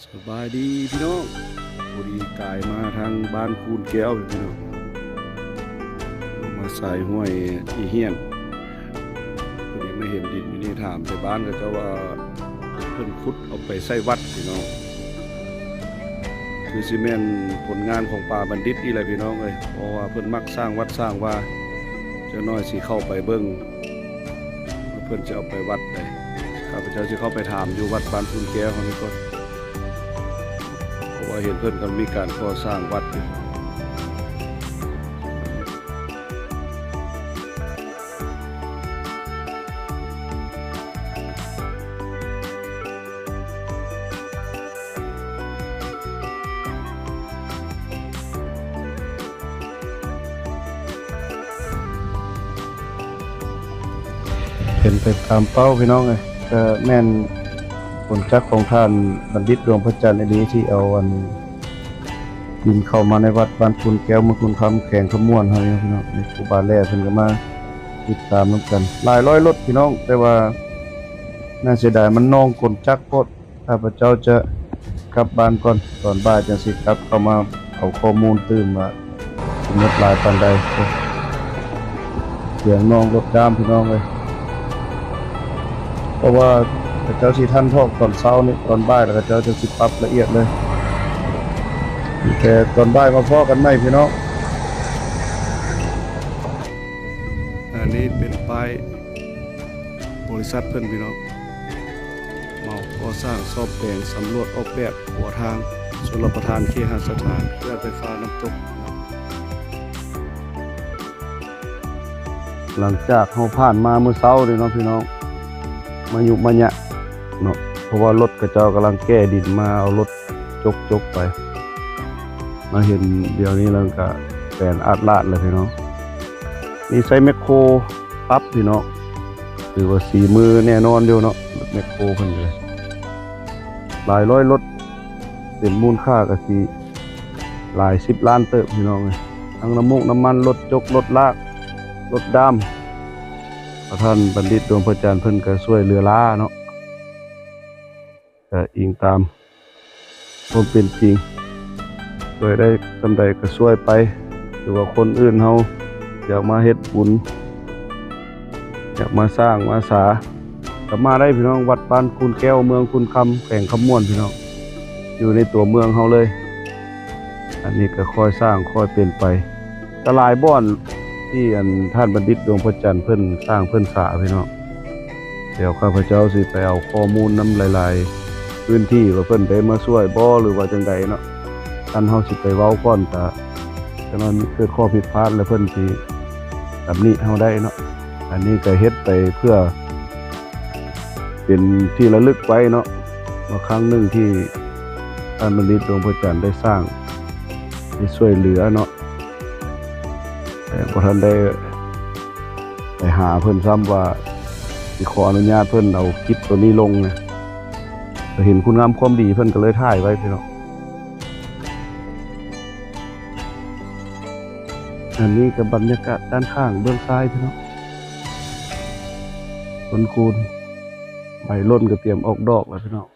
ສະບາຍດີພີ່ນ້ອງ, ພໍດີກາຍມາທາງບ້ານຄູນແກ້ວພີ່ນ້ອງ, ມາສາຍຫ້ວຍອີ່ຮຽນ, ພໍດີມາເຫັນດິນຢູ່ນີ້, ຖາມໄປບ້ານເຂົາເຈົ້າວ່າເພິ່ນຂຸດເອົາໄປໃສ່ວັດພີ່ນ້ອງ. ຄືຊິແມ່ນຜົນງານຂອງປ້າບັນດິດນີ້ແຫຼະພີ່ນ້ອງເອີຍ, ເພາະວ່າເພິ່ນມັກສ້າງວັດສ້າງວາ. ຈັກໜ້ອຍຊິເຂົ້າໄປເບິ່ງວ່າເພິ່ນຈະເອົາໄປວັດໃດ. ຂ້າພະເຈົ້າຊິເຂົ້າໄປຖາມຢູ່ວັດບ້ານຄູນແກ້ວເຮົານີ້ກ່ອນ, ເພາະວ່າເຫັນເພິ່ນກຳລັງມີການກໍ່ສ້າງວັດຢູ່. ເປັນໄປຕາມເປົ້າພີ່ນ້ອງເອີຍ, ກະແມ່ນຂົນຈັກຂອງທ່ານບັນດິດ ດວງພະຈັນອີ່ຫຼີ ທີ່ເອົາອັນ ບິນເຂົ້າມາໃນວັດບ້ານຄູນແກ້ວ ເມືອງຄູນຄຳ ແຂວງຄຳມ່ວນເຮົານີ້ພີ່ນ້ອງ. ນີ້ຄູບາແຫຼ້ເພິ່ນກໍມາຕິດຕາມນຳກັນ ຫຼາຍຮ້ອຍລົດພີ່ນ້ອງ, ແຕ່ວ່າໜ້າເສຍດາຍມັນໜ່ອງຂົນຈັກໂພດ. ຂ້າພະເຈົ້າຈະກັບບ້ານກ່ອນ, ຕອນບ່າຍຈັ່ງຊິກັບເຂົ້າມາເອົາຂໍ້ມູນຕື່ມວ່າຊິໝົດຫຼາຍປານໃດ. ໂອ້ ສຽງໜ່ອງລົດດ້າມພີ່ນ້ອງເອີຍ. ເພາະວ່າເຂົາເຈົ້າຊິທັນຖອກຕອນເຊົ້ານີ້, ຕອນບ່າຍແລ້ວເຂົາເຈົ້າຈັ່ງຊິປັບລະອຽດເລີຍ. ແຕ່ຕອນບ່າຍມາພໍ້ກັນໃໝ່ພີ່ນ້ອງ. ອັນນີ້ເປັນປ້າຍບໍລິສັດເພິ່ນພີ່ນ້ອງ, ເໝົາກໍ່ສ້າງ ສ້ອມແປງ ສຳຫຼວດອອກແບບຫົວທາງ ຊົນລະປະທານ ເຄຫະສະຖານ ເຂື່ອນໄຟຟ້ານ້ຳຕົກ. ຫຼັງຈາກເຮົາຜ່ານມາມື້ເຊົ້ານີ້ເນາະພີ່ນ້ອງ, ມາຍຸມະຍະເນາະ, ເພາະວ່າລົດເຂົາເຈົ້າກຳລັງແກ່ດິນມາ, ເອົາລົດຈົກໆໄປ. ມາເຫັນດຽວນີ້ແລ້ວກະແປນອາດລາດແລ້ວພີ່ນ້ອງ. ນີ້ໃຊ້ແມັກໂຄປັບພີ່ນ້ອງ, ຖືວ່າສີມືແນ່ນອນຢູ່ເນາະ, ລົດແມັກໂຄເພິ່ນເລີຍ. ຫຼາຍຮ້ອຍລົດ, ເປັນມູນຄ່າກະຊິ ຫຼາຍສິບລ້ານເຕີບພີ່ນ້ອງເອີຍ, ທັງນ້ຳມູກນ້ຳມັນ, ລົດຈົກ, ລົດລາກ, ລົດດ້າມ. ພະທ່ານບັນດິດ ດວງພະຈັນ ເພິ່ນກໍຊ່ວຍເຫຼືອຫຼາເນາະ, ກໍອີງຕາມຄວາມເປັນຈິງ, ຊ່ວຍໄດ້ສ່ຳໃດກໍຊ່ວຍໄປ. ຫຼືວ່າຄົນອື່ນເຮົາຢາກມາເຮັດບຸນ, ຢາກມາສ້າງມາສາ ກໍມາໄດ້ພີ່ນ້ອງ, ວັດບ້ານຄູນແກ້ວ ເມືອງຄູນຄຳ ແຂວງຄຳມ່ວນພີ່ນ້ອງ, ຢູ່ໃນຕົວເມືອງເຮົາເລີຍ. ອັນນີ້ກໍຄ່ອຍສ້າງຄ່ອຍເປັນໄປ, ກໍຫຼາຍບ່ອນທີ່ອັນທ່ານບັນດິດ ດວງພະຈັນ ເພິ່ນສ້າງເພິ່ນສາພີ່ນ້ອງ. ດຽວຂ້າພະເຈົ້າຊິໄປເອົາຂໍ້ມູນນຳຫຼາຍໆພື້ນທີ່ ວ່າເພິ່ນໄດ້ມາຊ່ວຍບໍ່ ຫຼືວ່າຈັ່ງໃດເນາະ. ຄັນເຮົາຊິໄປເວົ້າກ່ອນ ກະ ຈັກໜ້ອຍເກີດຂໍ້ຜິດພາດ ແລ້ວເພິ່ນຊິຕຳໜິເຮົາໄດ້ເນາະ. ອັນນີ້ກໍເຮັດໄປເພື່ອເປັນທີ່ລະລຶກໄວ້ເນາະ, ວ່າຄັ້ງໜຶ່ງທີ່ທ່ານບັນດິດ ດວງພະຈັນ ໄດ້ສ້າງ ໄດ້ຊ່ວຍເຫຼືອເນາະ, ແຕ່ບໍ່ທັນໄດ້ໄປຫາເພິ່ນຊ້ຳ ວ່າຊິຂໍອະນຸຍາດເພິ່ນເອົາຄລິບໂຕນີ້ລົງນະ. ກໍເຫັນຄຸນງາມຄວາມດີເພິ່ນ ກໍເລີຍຖ່າຍໄວ້ພີ່ນ້ອງ. ອັນນີ້ກໍບັນຍາກາດດ້ານຂ້າງເບື້ອງຊ້າຍພີ່ນ້ອງ, ຕົ້ນຄູນ ໃບຫຼົ່ນກໍຕຽມອອກດອກແລ້ວພີ່ນ້ອງ.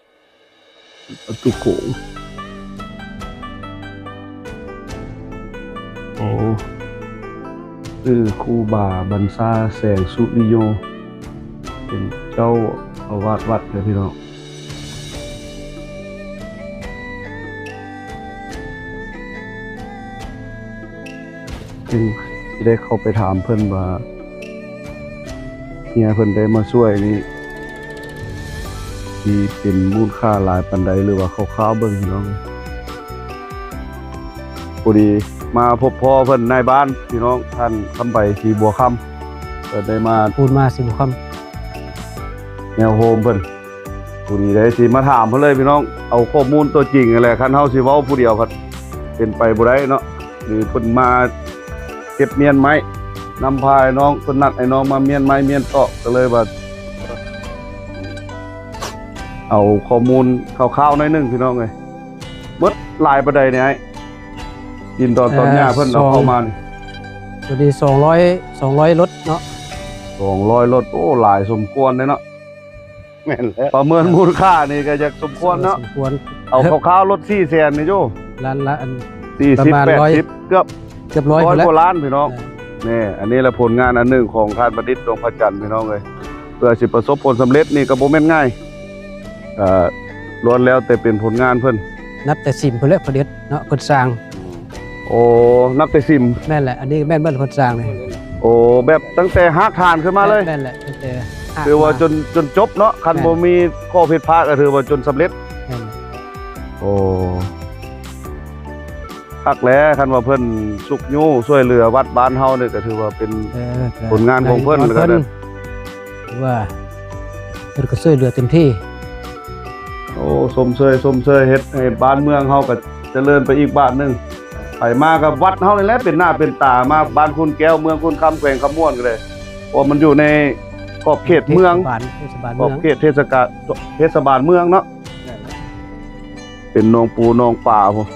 ປະຕູໂຂງ ໂອ້ ຊື່ຄູບາບັນຊາ ແສງສຸລິໂຍ ເປັນເຈົ້າອາວາດວັດເດີພີ່ນ້ອງ. ຈຶ່ງຊິໄດ້ເຂົ້າໄປຖາມເພິ່ນວ່າ ເຮືອເພິ່ນໄດ້ມາຊ່ວຍນີ້ ຊິເປັນມູນຄ່າຫຼາຍປານໃດ ຫຼືວ່າຄ່າວໆເບິ່ງພີ່ນ້ອງ. ພໍດີມາພົບພໍ້ເພິ່ນ ນາຍບ້ານພີ່ນ້ອງ ທ່ານຄຳໃບ ສີບົວຄຳ ເພິ່ນໄດ້ມາ ພູນມາ ສີບົວຄຳ ແນວໂຮມເພິ່ນ. ຜູ້ນີ້ໄດ້ຊິມາຖາມເພິ່ນເລີຍພີ່ນ້ອງ, ເອົາຂໍ້ມູນຕົວຈິງຫັ້ນແຫຼະ. ຄັນເຮົາຊິເວົ້າຜູ້ດຽວພັດເປັນໄປບໍ່ໄດ້ເນາະ, ຫຼືເພິ່ນມາເກັບມ້ຽນໄມ້ນຳພາອ້າຍນ້ອງ, ເພິ່ນນັດອ້າຍນ້ອງມາມ້ຽນໄມ້ມ້ຽນຕອກ, ກໍເລີຍວ່າເອົາຂໍ້ມູນຄ່າວໆໜ້ອຍໜຶ່ງພີ່ນ້ອງເອີຍ. ໝົດຫຼາຍປານໃດນີ້ອ້າຍ? ດິນດອນຕອນຫຍ້າເພິ່ນເອົາເຂົ້າມານີ້ ເອີ ຕົວນີ້ສອງຮ້ອຍ ສອງຮ້ອຍລົດເນາະ, ສອງຮ້ອຍລົດ. ໂອ້ ຫຼາຍສົມຄວນເດ້ເນາະ. ແມ່ນແລ້ວ ປະເມີນມູນຄ່ານີ້ກໍຢາກສົມຄວນເນາະ, ສົມຄວນ. ເອົາ ເອີ ຄ່າວໆ ລົດສີ່ແສນນີ້ຢູ່ ລ້ານລະອັນ ສີ່ສິບ ປະມານ ແປດສິບ ເກືອບ ເກືອບຮ້ອຍ ຮ້ອຍກວ່າລ້ານພີ່ນ້ອງ. ເອີ ນີ້ ອັນນີ້ລະຜົນງານອັນໜຶ່ງຂອງທ່ານບັນດິດ ດວງພະຈັນ ພີ່ນ້ອງເອີຍ. ເພື່ອຊິປະສົບຜົນສຳເລັດນີ້ກໍບໍ່ແມ່ນງ່າຍ ເອີ ລ້ວນແລ້ວແຕ່ເປັນຜົນງານເພິ່ນ ນັບແຕ່ສິມພຸ້ນແຫຼະ ພະເດັດເນາະ ເພິ່ນສ້າງ. ໂອ້ ນັບແຕ່ສິມ. ແມ່ນແຫຼະ ອັນນີ້ແມ່ນເບິດ ເພິ່ນສ້າງນີ້. ໂອ້ ແບບຕັ້ງແຕ່ຮາກຖານຂຶ້ນມາເລີຍ. ແມ່ນແຫຼະ ຕັ້ງແຕ່ຮາກ ຖືວ່າຈົນ ຈົນຈົບເນາະ. ຄັນບໍ່ມີຂໍ້ຜິດພາດກໍຖືວ່າຈົນສຳເລັດ. ແມ່ນແຫຼະ. ໂອ້ ຄັກແຫຼະ ຄັນວ່າເພິ່ນຊຸກຍູ້ຊ່ວຍເຫຼືອວັດບ້ານເຮົານີ້ ກໍຖືວ່າເປັນ ເອີ ຜົນງານຂອງເພິ່ນ ແລ້ວກໍ ຖືວ່າເພິ່ນກໍຊ່ວຍເຫຼືອເຕັມທີ່. ໂອ້ ຊົມເຊີຍ ຊົມເຊີຍ ເຮັດໃຫ້ບ້ານເມືອງເຮົາກໍຈະເລີນໄປອີກບາດໜຶ່ງ. ໃຜມາກໍວັດເຮົານີ້ແຫຼະເປັນໜ້າເປັນຕາ ມາບ້ານຄູນແກ້ວ ເມືອງຄູນຄຳ ແຂວງຄຳມ່ວນກໍໄດ້ ເພາະມັນຢູ່ໃນຂອບເຂດເມືອງ ເທດສະບານ ເທດສະບານ ຂອບເຂດເທດສະການ ເທດສະບານເມືອງເນາະ. ເປັນໜອງປູໜອງປາພຸ້ນ.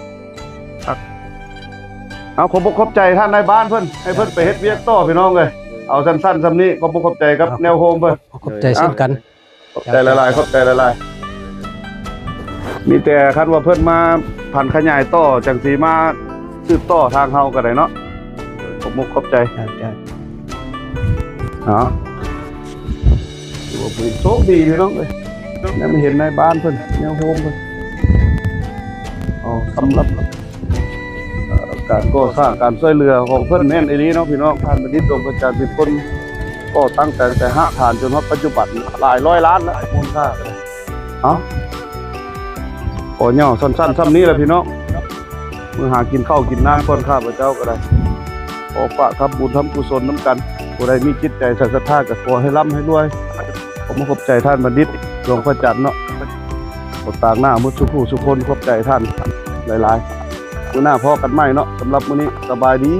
ເອົາ ຂອບອົກຂອບໃຈທ່ານນາຍບ້ານເພິ່ນ ໃຫ້ເພິ່ນໄປເຮັດວຽກຕໍ່ພີ່ນ້ອງເອີຍ. ເອົາສັ້ນໆ ສ່ຳນີ້ ຂອບອົກຂອບໃຈກັບແນວໂຮມເພິ່ນ. ຂອບໃຈເຊັ່ນກັນ. ຂອບໃຈຫຼາຍໆ ຂອບໃຈຫຼາຍໆ. ມີແຕ່ຄັນວ່າເພິ່ນມາຜັນຂະຫຍາຍຕໍ່ ຈັ່ງຊິມາສືບຕໍ່ທາງເຮົາກໍໄດ້ເນາະ. ຂອບອົກຂອບໃຈ. ເອົາ ຖືວ່າເປັນໂຊກດີພີ່ນ້ອງເອີຍ ໄດ້ມາເຫັນນາຍບ້ານເພິ່ນ ແນວໂຮມເພິ່ນ. ເອົາ ສຳລັບ ເອີ ການກໍ່ສ້າງ ການຊ່ວຍເຫຼືອຂອງເພິ່ນແມ່ນອີ່ຫຼີເນາະພີ່ນ້ອງ. ທ່ານບັນດິດ ດວງພະຈັນ ເປັນຄົນກໍ່ຕັ້ງແຕ່ຮາກຖານຈົນຮອດປັດຈຸບັນ ຫຼາຍຮ້ອຍລ້ານແລ້ວ ມູນຄ່າກໍໄດ້. ເອົາ ຂໍຫຍໍ້ສັ້ນໆ ສ່ຳນີ້ແຫຼະພີ່ນ້ອງ. ມື້ຫາກິນເຂົ້າກິນນ້ຳກ່ອນ ຂ້າພະເຈົ້າກໍໄດ້ ຂໍຝາກທຳບຸນທຳກຸສົນນຳກັນ. ຜູ້ໃດມີຈິດໃຈໃສ່ສັດທາກໍຂໍໃຫ້ລ່ຳໃຫ້ລວຍ. ຂໍມາຂອບໃຈທ່ານບັນດິດ ດວງພະຈັນເນາະ ຂໍຕາງໜ້າໝົດສູ່ຜູ້ສູ່ຄົນ. ຂອບໃຈທ່ານຫຼາຍໆ. ມື້ໜ້າພໍ້ກັນໃໝ່ເນາະ. ສຳລັບມື້ນີ້ ສະບາຍດີ.